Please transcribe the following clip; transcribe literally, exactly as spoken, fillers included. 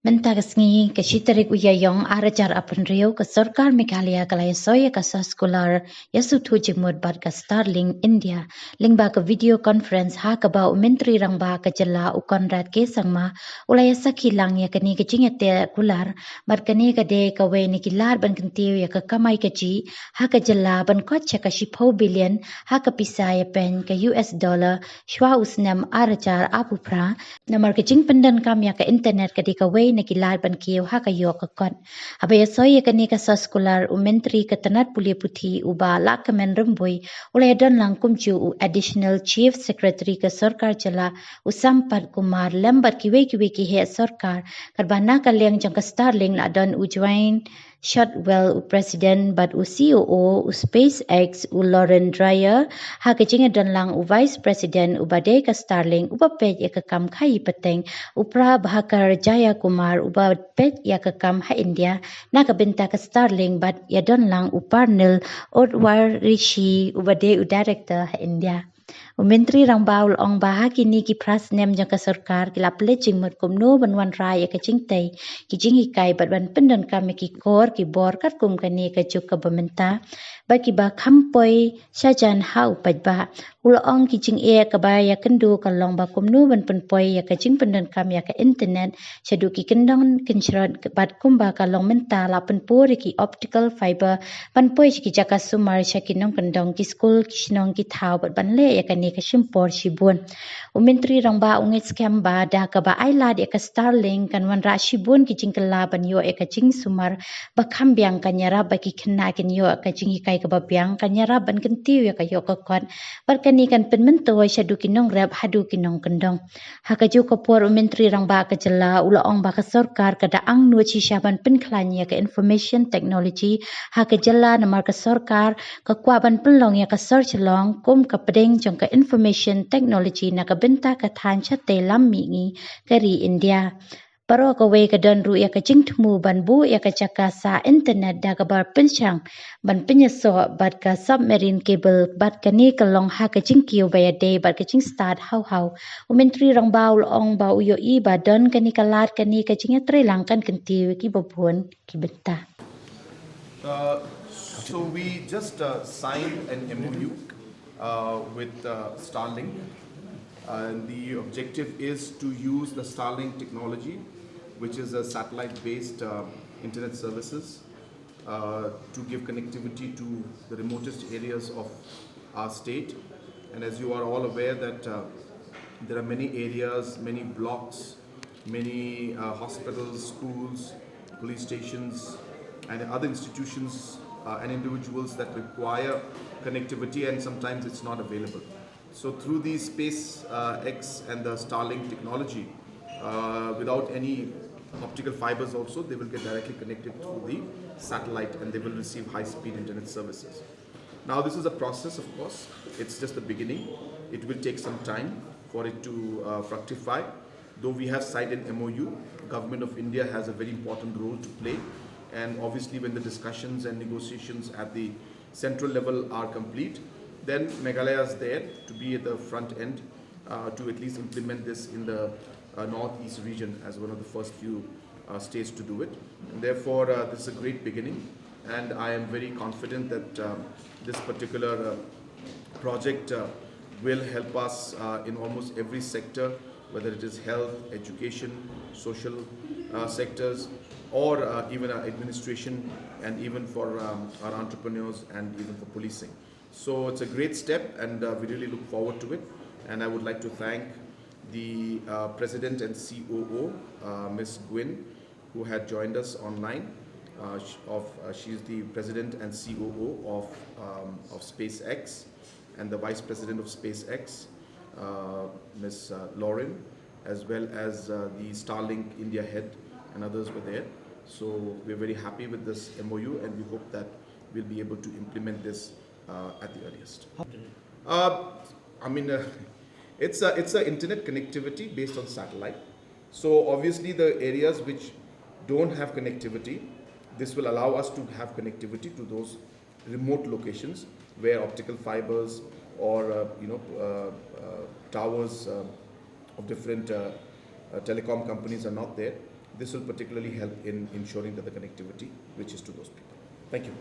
Mynta ka sngi, ka shi tarik u Ïaïong ar hajar arphew hynriew, ka sorkar Meghalaya ka la ïasoi ïa ka soskular ïasuthu jingmut bad ka Starlink India. Lyngba ka video conference ha kaba u Myntri Rangbah ka jylla u Conrad K Sangma u la ïasakhi lang ïa kane ka jingïateh kular, bad kane ka dei kawei na ki lad ban kyntiew ïa ka kamai kajih ha ka jylla ban koit sha ka shiphew billion ha ka pisa ïapeiñ ka U S dollar shwa u snem ar hajar arphew phra. Namar ka jingpyndonkam ïa ka internet ka dei kawei na ki lad ban kiew ha ka ïoh ka kot. Haba ïasoi ïa kane ka soskular, u Myntri ka tnat pule puthi u Bah Lahkmen Rymbui u la ïadon lang kumjuh u Additional Chief Secretary ka sorkar jylla u Sampath Kumar lem bad kiwei kiwei ki heh sorkar, katba na ka liang jong ka Starlink la don u Jayant Shotwell u President bad u C O O u SpaceX u Lauren Dreyer, ha ka jingïadon lang u Vice President uba dei ka Starlink uba peit ïa ka kam khaïi pateng u Prabhakar Jayakumar uba peit ïa ka kam ha India na ka bynta ka Starlink, bad ïadon lang u Parnil Odwarishi uba dei u Director ha India. U Myntri Rangbah u la ong ba ha kine ki phra snem jong ka sorkar ki la pynleit jingmut kumno ban wanrah ïa ka jingtei ki jinghikai bad ban pyndonkam ïa ki kor ki bor katkum kane ka juk kaba mynta, ba kiba kham poi shajan ha u paidbah. U la ong ki jingeh kaba ïakynduh ka long ba kumno ban pynpoi ïa ka jingpyndonkam ïa ka internet shaduh ki kyndong kynshrot, bad kumba ka long mynta la pynpur ïa ki optical fiber ban poi sha ki jaka sumar, sha ki nongkyndong, ki skul, ki shnong, ki thaw, bad ban leh ïa kane ka shimphang shibun. U Myntri Rangbah u ngeit skhem ba da kaba ai lad ïa ka Starlink kan wanrah shibun ki jingkylla ban ïoh ïa ka jingsumar ba kham biang, kan ïarap ba ki khynnah kin ïoh ka jinghikai kaba biang, kan ïarap ban kyntiew ïa ka ïoh ka kot, bad kane kan pynmyntoi shaduh ki nongrep haduh ki nongkyndong. Ha kajuh ka por u Myntri Rangbah ka jylla u la ong ba ka sorkar ka da angnud shisha ban pynkhlaiñ ïa ka information technology ha ka jylla, namar ka sorkar ka kwah ban pynlong ïa ka sor Shillong kum ka pdeng jong ka information technology na ka bynta ka thaiñ shatei lam mihngi ka ri India. Baroh kawei ka don ruh ïa ka jingthmu ban buh ïa ka jaka sah internet da kaba pynshang ban pynïasoh bad ka submarine cable, bad kane ka long ha ka jingkiew ba ïadei bad ka jingstad haw haw. U Myntri Rangbah u la ong ba u ïohi ba don kane ka lad, kane ka jingïatreilang kan kyntiew ïa kiba bun ki bynta. Uh, so we just uh, signed an M O U uh, with uh, Starlink, and the objective is to use the Starlink technology, which is a satellite-based uh, internet services, uh, to give connectivity to the remotest areas of our state. And as you are all aware that uh, there are many areas, many blocks, many uh, hospitals, schools, police stations, and other institutions uh, and individuals that require connectivity, and sometimes it's not available. So through the SpaceX uh, and the Starlink technology, uh, without any optical fibers also, they will get directly connected through the satellite and they will receive high-speed internet services. Now, this is a process, of course. It's just the beginning. It will take some time for it to uh, fructify. Though we have signed an M O U, Government of India has a very important role to play. And obviously, when the discussions and negotiations at the central level are complete, then Meghalaya is there to be at the front end uh, to at least implement this in the uh, northeast region as one of the first few uh, states to do it. And therefore, uh, this is a great beginning, and I am very confident that um, this particular uh, project uh, will help us uh, in almost every sector, whether it is health, education, social uh, sectors, or uh, even our administration, and even for um, our entrepreneurs and even for policing. So it's a great step, and uh, we really look forward to it. And I would like to thank the uh, President and C O O, uh, Miss Gwynn, who had joined us online. Uh, sh- of, uh, she is the President and C O O of, um, of SpaceX and the Vice President of SpaceX, uh, Miss uh, Lauren, as well as uh, the Starlink India head and others were there. So we're very happy with this M O U, and we hope that we'll be able to implement this uh, at the earliest. Uh, I mean, uh, it's a, it's a internet connectivity based on satellite. So obviously, the areas which don't have connectivity, this will allow us to have connectivity to those remote locations where optical fibers or uh, you know uh, uh, towers uh, of different uh, uh, telecom companies are not there. This will particularly help in ensuring that the connectivity reaches to those people. Thank you.